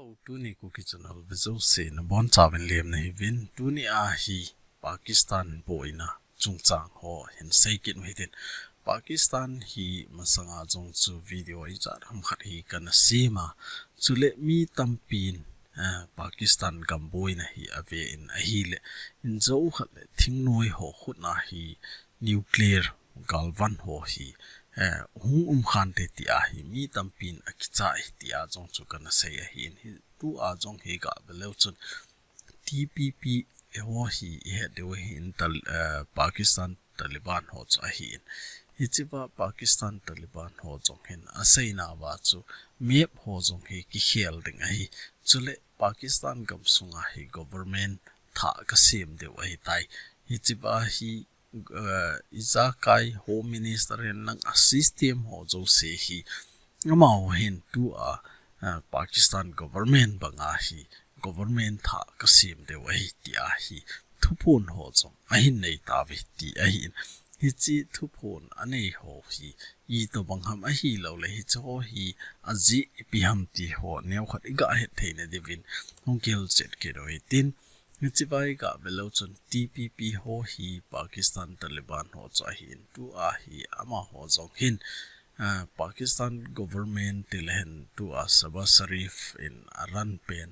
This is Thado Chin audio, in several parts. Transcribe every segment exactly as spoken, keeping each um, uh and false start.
Tuni Kuki channel vejouse nabonchauvin lemna hiuvin, tuni a hi Pakistan boina chungchang ho hin seikit u hitin. Pakistan hi masanga jong chu video ijat ham khat hi kana sem a, chule mi tampin, eh, Pakistan gam boina hi ave in ahile, injo khat le thingnoi ho khut na hi nuclear galvan ho hi, eh, hung um khante tia hi mi tampin akichai tia jong chu kana sei ahin, hi tua jong hi gave leu chun T P P ho hi ihet diu ahin, Pakistan Taliban ho chu ahin. Hichea Pakistan Taliban ho jong hin aseina uva chu map ho jong hi kikhel ding ahi. Chule Pakistan gam sunga hi government thah kasem diu ahitai. Hichea hi, eh, ijakai Home Minister hin lang a system ho jouse hi amaho hin tua, eh, Pakistan government banga hi government thah kasem diu ahi tia hi thuphon ho jong ahin nei tauve ti ahin. Hiche thuphon anei ho hi itobang ham ahilou le hiche ho hi ajeh ipi ham ti ho neokhat iga het theina diuvin hung kihilchet kit u hitin. Hichea igave leu chun T P P ho hi Pakistan Taliban ho chu ahin, tua hi amaho jong hin, ah, Pakistan government tile hin tua Shehbaz Sharif in arun pen,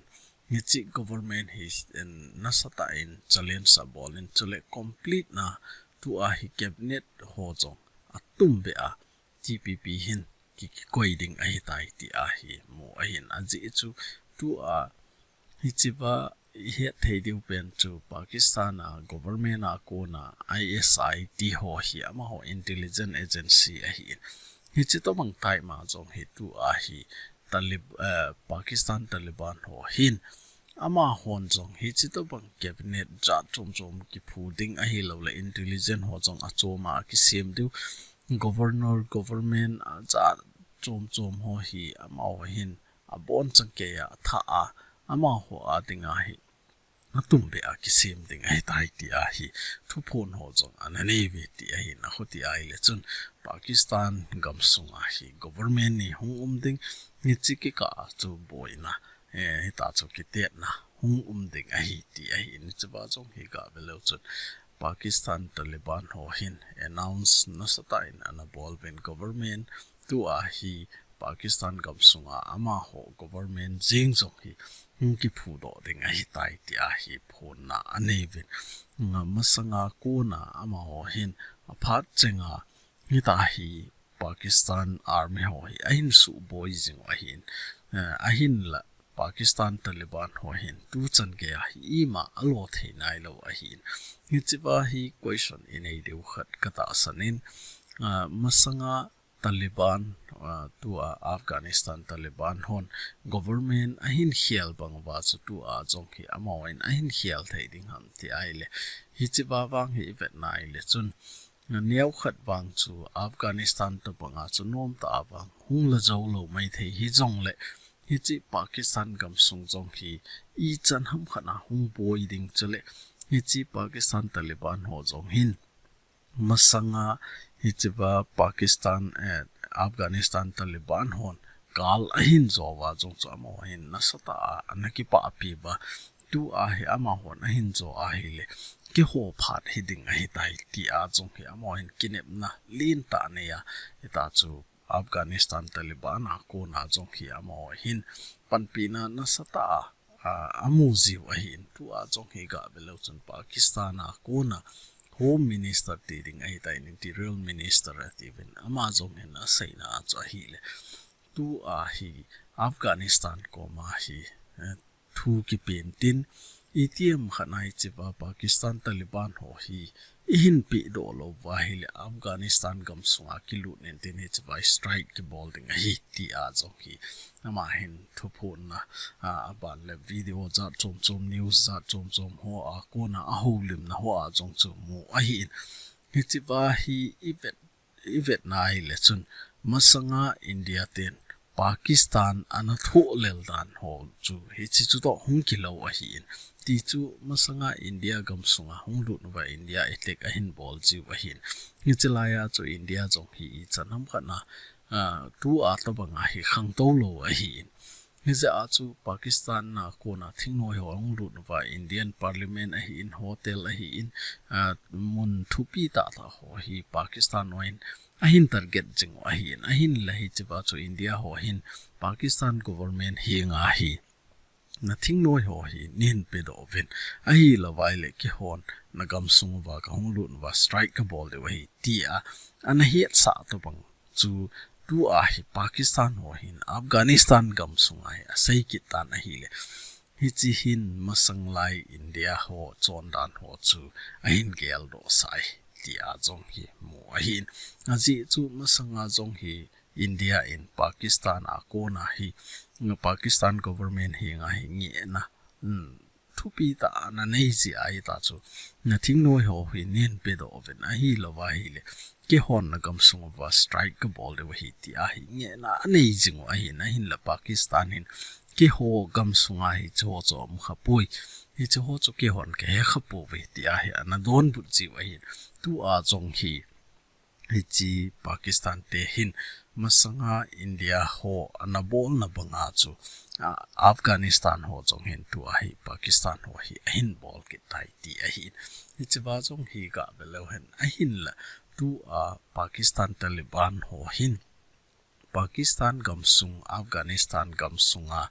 hiche government hi in nasatah in challenge abol in chule complete na tua hi cabinet ho jong atumbeh a T P P hin ki, kikoi ding ahitai tia hi mu ahin. Ajeh chu tua hichea ihet thei diu pen chu Pakistan a government a kona I S I ti ho hi amaho intelligence agency ahin. Hiche tobang time a jong hi tua hi Talib-, eh, Pakistan Taliban ho hin amahon jong hiche tobang cabinet jat chom chom kiphu ding ahilou le intelligence ho jong achom a kisem diu, governor, government ajat chom chom ho hi amaho hin abonchan keiya athah a, amaho a dinga hi atumbeh a kisem ding ahitai tia hi thuphon ho jong ana nei uve ti ahin. Akhuti ahile chun Pakistan gam sunga hi government ni hung um ding, hiche kikah a chu boina, eh, hita chu kitetna hung um ding ahi ti ahin. Hichea jong hi gave leu chun Pakistan Taliban ho hin announce nasatah in ana bol uvin government tua hi Pakistan gam sunga amaho government jeng jong hi hung kiphudoh ding ahitai tia hi phonna anei uvin. Nga masanga kona amaho hin aphat chenga hita hi Pakistan Army ho hi ahin suboi jing u ahin, eh, ahinla Pakistan Taliban ho hin tuchan geiya hi ima alo thei nailou ahin. Hichea hi question inei diu khat katahsan in, ah, masanga Taliban, ah, tua Afghanistan Taliban hon government ahin khel bang uva chu tua jong hi amahon ahin khel thei ding ham ti ahile. Hichea vang hi ivet naile chun, neokhat vang chu Afghanistan tobanga chu nomtah a vang hung la jou lou maithei hijongle, hiche Pakistan gam sung jong hi ichan ham khat a hung boi ding chule, hiche Pakistan Taliban ho jong hin masanga hichea Pakistan, eh, Afghanistan Taliban hon gal ahin jou uva jong chu amaho hin nasatah a ana kipahpi uva, tua hi amahon ahin jou ahile kihou phat hiding ahitai tia jong hi amaho hin kinepna lentah anei a, hita chu Afghanistan Taliban a kona jong hi amaho hin panpina nasatah a, a, amu jiu ahin. Tua jong hi gave leu chun Pakistan a kona Home Minister ti ding ahitai, Interior Minister atiuvin, ama jong hin aseina a chu ahile, tua hi Afghanistan koma hi, eh, thu kipen tin, itiham khat a hichea Pakistan Taliban ho hi ihin pehdoh lou uva ahile Afghanistan gam sunga kilut intin hichea strike kibol ding ahi tia jong hi ama hin thuphonna, ah, aban le video jat chom chom, news jat chom chom ho a kona ahoulimna ho a jong chu mu ahin. Hichea hi ivet, ivet naile chun masanga India ten Pakistan ana thohlel dan ho chu hiche chu toh hung kilou ahin. Ti chu masanga India gam sunga hung lut uva India attack ahin bol jiu ahin. Hiche laiya chu India jong hi ichan ham khat a, ah, tua tobanga hi khangtou lou ahin. Hijeh a chu Pakistan a kona thingnoi ho ahung lut uva Indian Parliament ahin, hotel ahin, a, mun thupi tah tah ho hi Pakistan hon ahin target jing u ahin, ahinla hichea chu India ho hin Pakistan government henga hi na thingnoi ho hi neihin pedoh uvin, ahilouva ahile keihon na gamsung uva kahung lut uva strike kabol diu ahi tia ana hetsah tobang chu tua hi Pakistan ho hin Afghanistan gamsunga hi asei kit tan ahile, hiche hin masang lai India ho chondan ho chu ahin geldoh sah e tia jong hi mu ahin. Ajeh chu masanga jong hi India in Pakistan a kona hi, Pakistan government henga hi ngehna, um, thupi tah ana nei jeh ahi ta chu, na thingnoi ho hi neihin pedoh uvin, ahilouva ahile keihon na gamsung uva strike kabol diu ahi tia hi ngehna anei jing u ahin, ahinla Pakistan hin keiho gamsunga hiche ho chu aum khapoi, hiche ho chu keihon kahe khapouve tia hi ana donbut jiu ahin. Tua jong hi hiche Pakistan te hin masanga India ho ana bolna banga chu, a, Afghanistan ho jong hin tua hi Pakistan ho hi ahin bol kit tai ti ahin. Hichea jong hi gah ve leu hen, ahinla tua Pakistan Taliban ho hin Pakistan gamsung, Afghanistan gamsunga,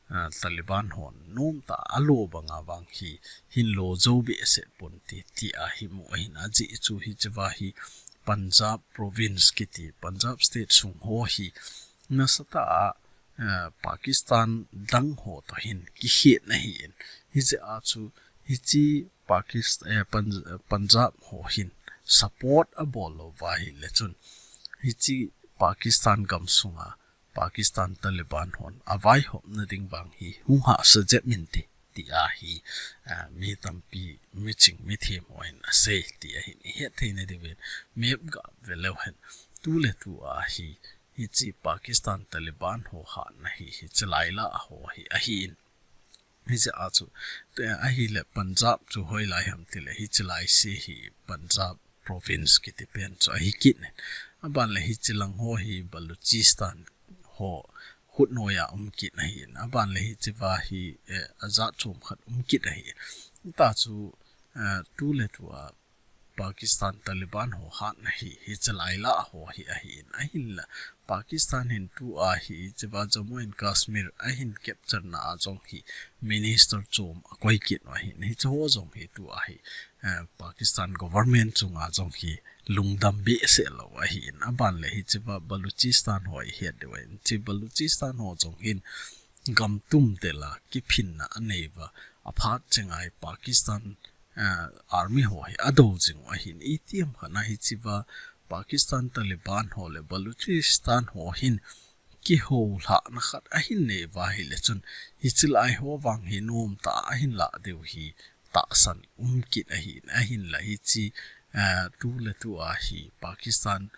a, Taliban hon nomtah a lo banga vang hi hin lo jou behseh ponte tia hi mu ahin. Ajeh chu hichea hi Punjab province kiti, Punjab state sung ho hi nasatah a, a, Pakistan dang ho toh hin kikhetna ahin. Hijeh a chu hiche Pakistan, eh, Pun-, Punjab ho hin support abol louva ahile chun, hiche Pakistan gamsunga Pakistan Taliban hon avaihopna ding vang hi hung hahsa jep inte tia hi, ah, mi tampi, miching mithem hon asei ti ahin, ihet theina diuvin map gah ve leu hen. Tuletua hi, hiche Pakistan Taliban ho hatna hi, hiche lai lah a ho hi ahin. Hijeh a chu, te ahile Punjab chu hoilai ham tile, hiche lai se hi Punjab province kiti pen chu ahi kit in. Aban le hiche lang ho hi Balochistan ho khutnoiya um kit ahin. Aban le hichea hi, eh, ajat chom khat um kit ahin. Hita chu, eh, tuletua Pakistan Taliban ho hatna hi, hiche lai lah a ho hi ahin, ahinla Pakistan hin tua hi, hichea Jammu and Kashmir ahin capture na a jong hi minister chom akoi kit u ahin, hiche ho jong hi tua hi, eh, Pakistan government chunga jong hi lungdam behseh lou ahin, aban le hichea Balochistan ho ihet diu ahin, hiche Balochistan ho jong hin gam tum tela kiphinna anei uva, aphat chenga hi Pakistan, eh, army ho hi adou jing u ahin, itiham khat a hichea Pakistan Taliban ho le Balochistan ho hin kihoulhahna khat ahin nei uva ahile chun, hiche lai ho vang hi nomtah a ahin lah diu hi tahsan um kit ahin, ahinla hiche, eh, tuletua hi Pakistan,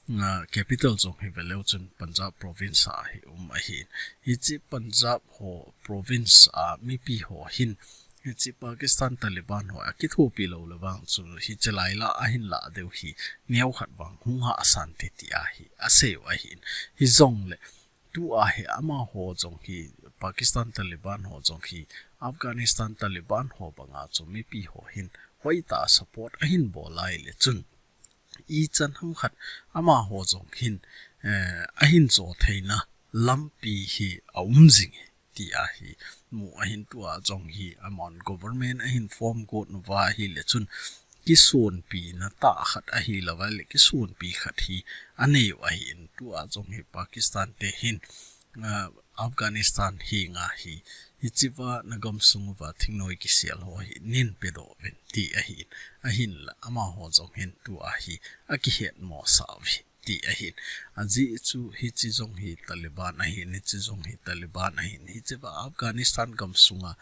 eh, capital jong hi ve leu chun Punjab province a hi um ahin. Hiche Punjab ho province a mipi ho hin, hiche Pakistan Taliban ho akithopi lou le vang chu hiche lai lah a ahin lah diu hi neokhat vang hung hahsa inte tia hi asei u ahin. Hijongle tua hi amaho jong hi, Pakistan Taliban ho jong hi, Afghanistan Taliban ho banga chu mipi ho hin hoitah a support ahin bol ahile chun, ichan ham khat amaho jong hin, eh, ahin cho theina lampi hi aum jing e tia hi mu ahin. Tua jong hi amahon government ahin form got uva ahile chun, kisonpina tah khat ahilouva ahile kisonpi khat hi anei u ahin. Tua jong hi Pakistan te hin, ah, Afghanistan henga hi, hichea na gamsung uva thingnoi kisel ho hi neihin pedoh uvin ti ahin, ahinla amaho jong hin tua hi akihet mosah uve ti ahin. Ajeh chu hiche jong hi Taliban ahin, hiche jong hi Taliban ahin, hichea Afghanistan gamsunga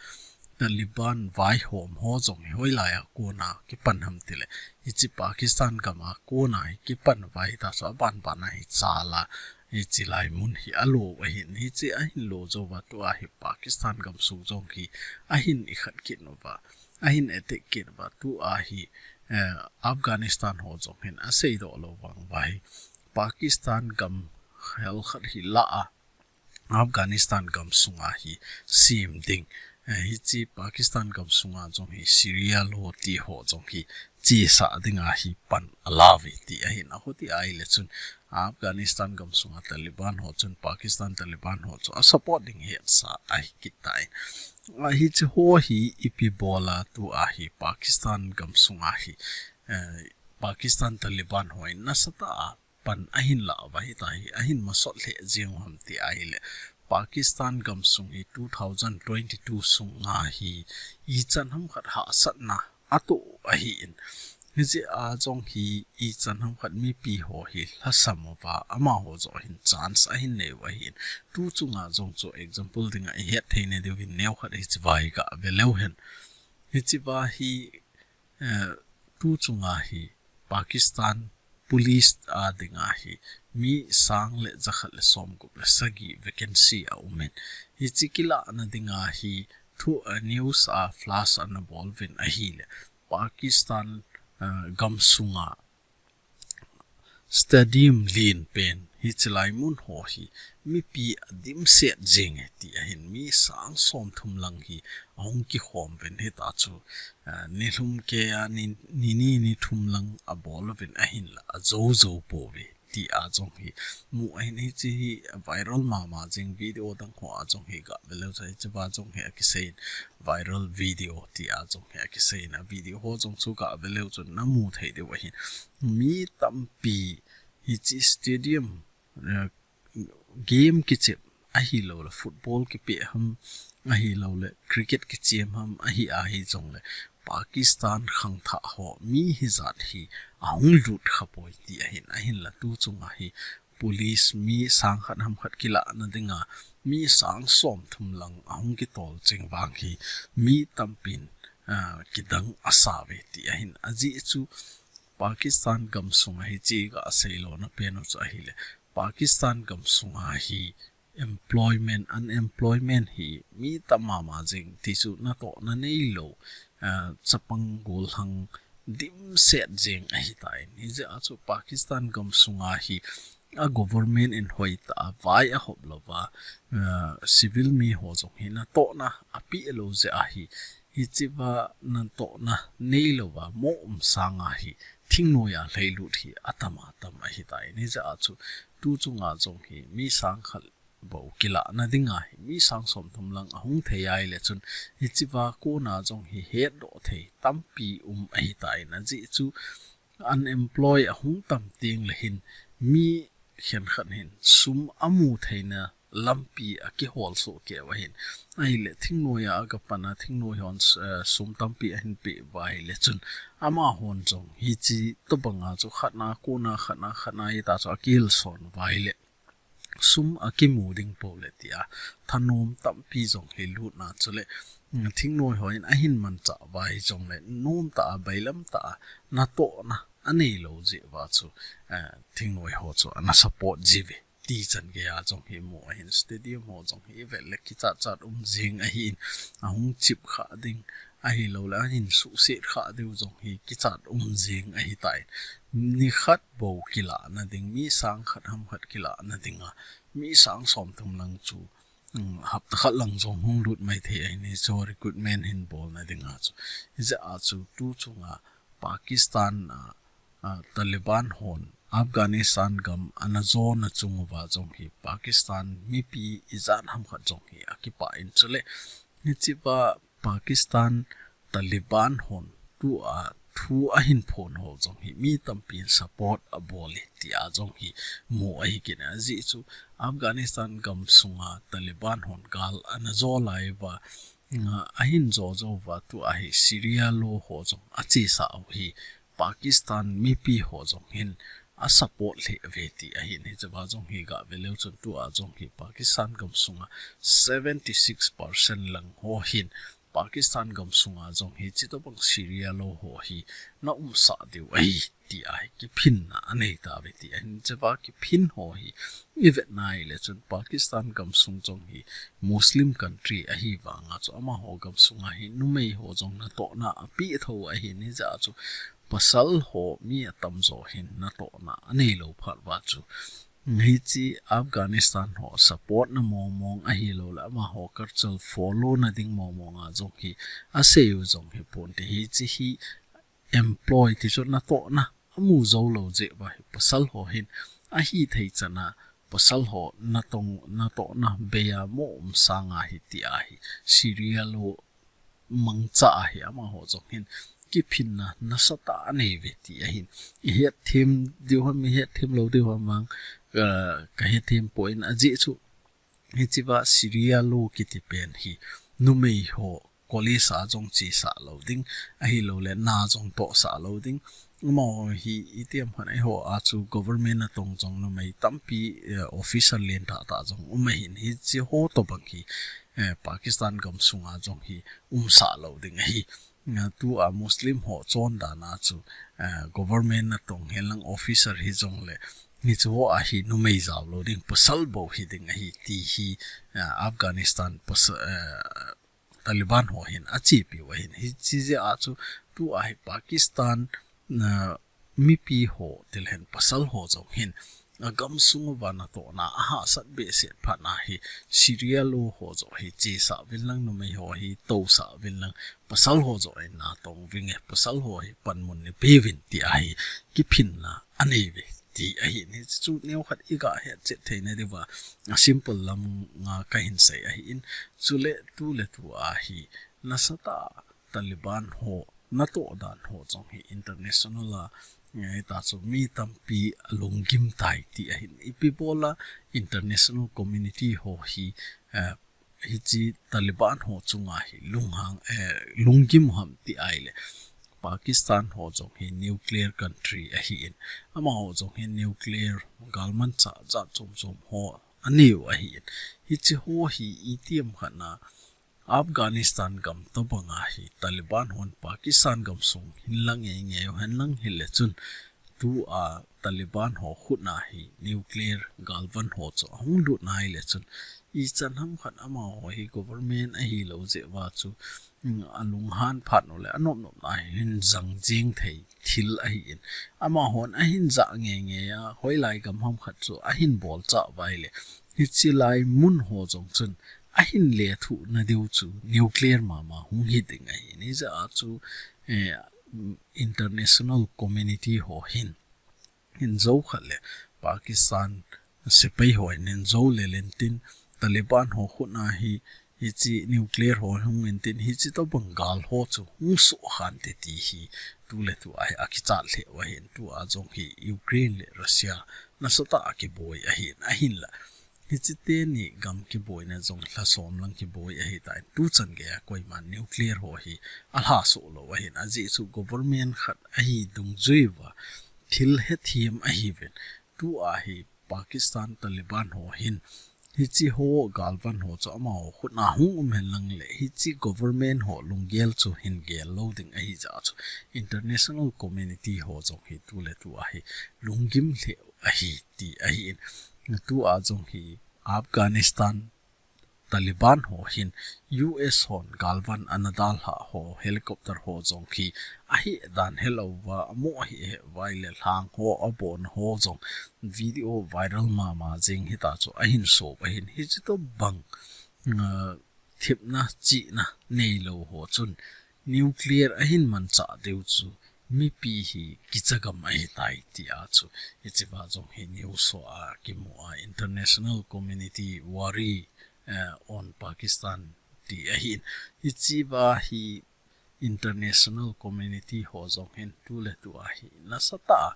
Taliban vaihom ho jong hi hoilai a kona kipan ham tile, hiche Pakistan gam a kona hi kipan uva ahita chu abanbana hi chala hiche lai mun hi alo u ahin, hiche ahin lo jou uva tua hi Pakistan gamsung jong hi ahin ikhat kit uva, ahin attack kit uva, tua hi, eh, Afghanistan ho jong hin aseidoh lou vang uva hi Pakistan gam khel khat hi lah a Afghanistan gam sunga hi sem ding, eh, hiche Pakistan gam sunga jong hi Sharia law ti ho jong hi chesa dinga hi pan alauve ti ahin, achuti ahile chun Afghanistan gam sunga Taliban ho chun Pakistan Taliban ho chu a support ding hetsa ahi kit tai. Hiche ho hi ipi bola tua hi Pakistan gam sunga hi, eh, Pakistan Taliban hon nasatah a pan ahin la uva, hitia hi ahin masot lheh jeng u ham ti ahile, Pakistan gam sung hi two thousand twenty-two sunga hi ichan ham khat hahsatna atoh ahin, hiche a jong hi ichan ham khat mipi ho hi lhasam uva, amaho joh hin chance ahin nei u ahin, tu chunga jong chu example dinga ihet theina diuvin neokhat hiche va hi gave leu hen. Hiche va hi, eh, tu chunga hi Pakistan Police a dinga hi mi sang le jakhat le somgup le sagi vacancy aumin, hiche kilahna dinga hi thu, eh, news a flash ana bol uvin ahile, Pakistan, eh, gam sunga stadium len pen hiche lai mun ho hi mipi adimset jenge ti ahin, mi sang somthum lang hi ahung kikhom uvin, hitia chu, ah, nilhum keiya ni, ni ni, ni thum lang abol uvin ahinla ajou jou pouve ti a jong hi mu ahin, hiche hi viral mama jeng, video dang ho a jong hi gave leu chun hiche va jong hi akiseiyin, viral video ti a jong hi akiseiyin, a video ho jong chu gave leu chun namu thei diu ahin, mi tampi hiche stadium, eh, game kichep ahilouleh football kipeh ham, ahilouleh cricket kichem ham ahi ahi jongle, Pakistan khangthah ho mi hijat hi ahung lut khapoi ti ahin, ahinla tu chunga hi police mi sang khat ham khat kilahna dinga mi sang somthum lang ahung kitol cheng vang hi mi tampin, ah, kidang asauve ti ahin, ajeh chu Pakistan gam sunga hiche gasei lona pen u chu ahile, Pakistan gam sunga hi employment, unemployment hi mi tam mama jeng ti chu natohna neilou, ah, chapang gollhang dimset jeng ahitan, hijeh a chu Pakistan gam sunga hi a government in hoitah a vai ahop louva, ah, civil mi ho jong hi natohna apeh lou jeh ahi, hiche va natohna neilouva mo um sanga hi thingnoiya lhailut hi atam atam ahitan, hijeh a chu tu chunga jong hi mi sang khat bou kilahna dinga hi mi sang somthum lang ahung thei ahile chun, hiche va kona jong hi hetdoh thei tampi um ahitan, ajeh chu unemploy ahung tam tengle hin mi khenkhat hin sum amu theina lampi akihol soh kei u ahin, ahile thingnoiya aga pan a thingnoi hon, eh, sum tampi ahin peh uva ahile chun, amahon jong hiche tobanga chu khatna kona khatna khatna hitia chu akihilson uva ahile sum akimu ding poule tia thanom tampi jong hi lutna chule, mm, thingnoi hon ahin manchah uva hijongle nomtah a bailamtah a natohna aneilou jeh uva chu, eh, thingnoi ho chu ana support jiuve ti chan geiya jong hi mu ahin, stadium ho jong hi ivet le kichat chat um jeng ahin, ahung chip kha ding ahilouleh ahin suhset kha diu jong hi kichat um jeng ahitan, nikhat bou kilahna ding, mi sang khat ham khat kilahna dinga mi sang somthum lang chu, um, hapta khat lang jong hung lut mai thei ahin, hiche recruitment hin bolna dinga chu, hijeh a chu tu chunga Pakistan a, a, Taliban hon Afghanistan gam ana jona chung uva jong hi Pakistan mipi ijat ham khat jong hi akipah in, chule hiche va Pakistan Taliban hon tua thu ahin phon ho jong hi mi tampin support abol e tia jong hi mu ahi kit in, ajeh chu Afghanistan gam sunga Taliban hon gal ana jo lai uva, nga ahin jo jo uva tua hi Sharia law ho jong achesa u hi Pakistan mipi ho jong hin asupport lheh uve ti ahin, hiche va jong hi gave leu chun tua jong hi Pakistan gam sunga seventy six percent lang ho hin Pakistan gam sunga jong hi hitobang Sharia law ho hi na umsah diu ahi tia hi kiphinna anei tauve ti ahin, hiche va kiphin ho hi ivet nai le chun Pakistan gam sung jong hi Muslim country ahi vanga chu amaho gam sunga hi numei ho jong natohna apeh tho ahin, hijeh a chu pasal ho mi atamjo hin natohna aneilou phat uva chu Hiche Afghanistan ho support na mong mong ahilouleh amaho culture follow na ding mong mong a jong hi asei u jong hi ponte. Hiche hi employ ti chu natohna amu jou lou jeh uva hi pasal ho hin ahithei chan a pasal ho natong, natohna bei a mo um sanga hi ti ahi. Syria law mangcha ahi, amaho jong hin kiphinna nasatah anei uve ti ahin. I hetthem diu ham, i hetthem lou diu ham vang, ah, ka hetthem poi, ajeh chu hichea Syria law kiti pen hi numei ho college a jong chesah lou ding, ahilouleh na jong tohsah lou ding. Amaho hi itiham khat eiho a chu government natong jong numei tampi, eh, officer lentah tah jong um ahin, hiche ho tobang hi, eh, Pakistan gamsunga jong hi umsah lou ding ahi. Ah, tua Muslim ho chondan a chu, eh, government natong henlang officer hijongleh hiche ho a hi numei jao lou ding, pasal bou hiding ahi ti hi, ah, Afghanistan pas-, eh, Taliban ho hin achepiu ahin. Hiche jeh a chu tua hi Pakistan, ah, mipi ho tilhen pasal ho jong hin agamsung uva natohna ahahsat behseh phat na hi Syria law ho jong hi chesah uvin lang, numei ho hi tousah uvin lang, pasal ho jong in natong uvinge, pasal ho hi panmun neipeuvin ti ahi, kiphinna anei uve ti ahin. Hichu neokhat iga hetchet theina diuva a simple lama kahin sei ahin, chule tuletu a hi nasatah Taliban ho natoh dan ho jong hi international a, eh, hita chu mi tampi alunggim tai ti ahin. Ipi bola international community ho hi, eh, hiche Taliban ho chunga hi lunghang, eh, lunggim ham ti ahileh Pakistan ho jong hi nuclear country ahin. Amaho jong hi nuclear galmanchah jat chom chom ho aneiu ahin. Hiche ho hi itiham khat na Afghanistan gam tobanga hi Taliban hon Pakistan gamsung hinlang ngei ngei u henlang hileh chun tua Taliban ho khut na hi nuclear galvan ho chu ahung lut na hileh chun ichan ham khat amaho hi government ahilou jeh uva chu, mm, alunghan phat uleh anop nop na hin jang jing thei thil ahin. Amahon ahin jah ngei ngei a, hoilai gam ham khat chu ahin bolchah uva ahileh hiche lai mun ho jong chun ahin lethuh na diu chu nuclear mama hung hiding ahi. Hijeh a chu, eh, international community ho hin hin jou khat leh Pakistan sepai ho hin hin jou lel intin Taliban ho khut na hi hiche nuclear ho hung intin hiche tobang gal ho chu hung soh khante ti hi tuletu a hi akichat lheh u ahin. Tua jong hi Ukraine le Russia nasatah a kiboi ahin, ahinla hiche teni gam kiboina jong lha som lang kiboi ahitan, tuchan geiya koiman nuclear ho hi alhasoh lou ahin, ajeh chu government khat ahi dungjui uva thil hethem ahiuvin. Tua hi Pakistan Taliban ho hin hiche ho galvan ho chu amaho khut na hung um henlang leh hiche government ho lunggel chu hin gel lou ding ahijeh a chu international community ho jong hi tuletu a hi lunggim lheh ahi ti ahin. Tua jong hi Afghanistan Taliban ho hin U S hon galvan ana dalhah ho, helicopter ho jong hi ahe dan helou va, amu ahi he vai le lhang ho, abon ho jong video viral mama jing hita chu ahin sop ahin. Hiche tobang, uh, thepna, chihna neilou ho chun nuclear ahin manchah diu chu mipi hi kicha gam ahitai tia chu hichea jong hi news ho a kimu a, international community worry, eh, on Pakistan ti ahin. Hichea hi international community ho jong hin tuletu a hi nasatah a,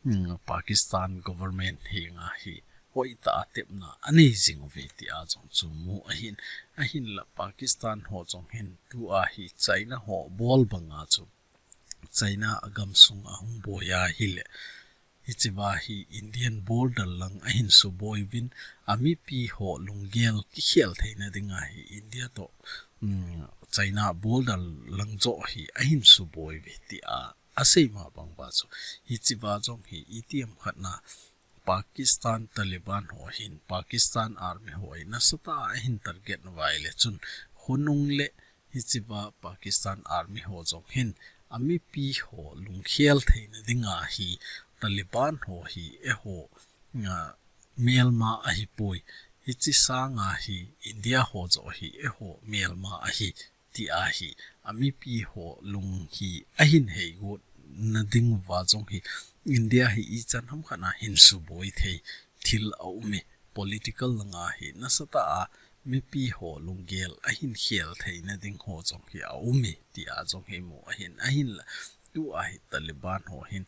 mm, Pakistan government henga hi hoitah a tepna anei jing uve tia jong chu mu ahin. Ahinla Pakistan ho jong hin tua hi China ho bol banga chu China agamsung ahung boi ahileh hichea hi Indian border lang ahin suboi uvin, amipi ho lunggel kikhel theina dinga hi India toh, um, China border lang joh hi ahin suboi uve tia asei ma bang uva chu hichea jong hi itiham khat na Pakistan Taliban ho hin Pakistan Army ho hi nasatah a ahin target uva ahileh chun khonung le hichea Pakistan Army ho jong hin amipi ho lungkhel theina dinga hi Taliban ho hi eiho, ah, melma ahipoi. Hichi sanga hi India ho joh hi eiho melma ahi ti ahi. Amipi ho lung hi ahin heigot nading uva jong hi India hi ichan hamkhat a hin suboi thei thil aum e. Political langa hi nasatah a mipi ho lunggel ahin khel theina ding ho jong hi aum e, tia jong hi mu ahin, ahinla tua hi Taliban ho hin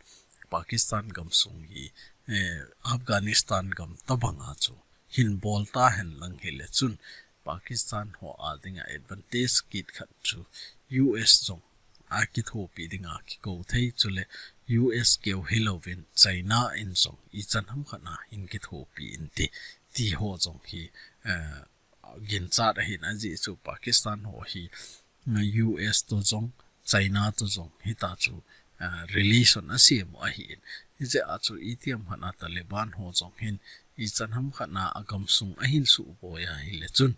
Pakistan gamsung hi, eh, Afghanistan gam tabanga chu hin bol tahen lang hile chun Pakistan ho a dinga advantage kit khat chu U S jong akithopi dinga kikou thei, chule U S keu hilouvin China in jong ichan hamkhat a hin kithopi inte, ti ho jong hi, eh, ginchat ahin, ajeh chu Pakistan ho hi, eh, U S to jong, China to jong, hita chu, eh, relation asem u ahin. Hijeh a chu itiham khat a Taliban ho jong hin, ichan hamkhat a agamsung ahin suboi ahile chun,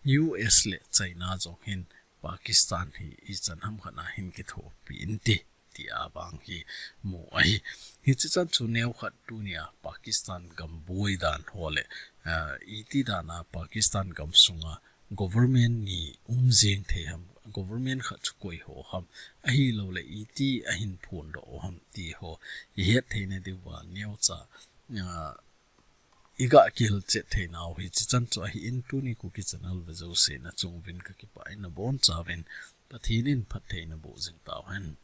U S le China jong hin, Pakistan hi ichan hamkhat a hin kithopi inte, tia vang hi mu ahi. Hichi chan chu neokhat tunia Pakistan gam boi dan ho le, ah, iti dana Pakistan gamsunga government ni um jeng thei ham, government khat chu koi ho ham, ahilouleh iti ahin phondoh u ham ti ho ihet theina diuva neocha, ah, iga kihilchet theinau hichi chan chu ahin, tuni Kuki channel ve jouse nachung uvin kakipah in, nabonchauvin Pathen in phatthei naboh jing tauhen.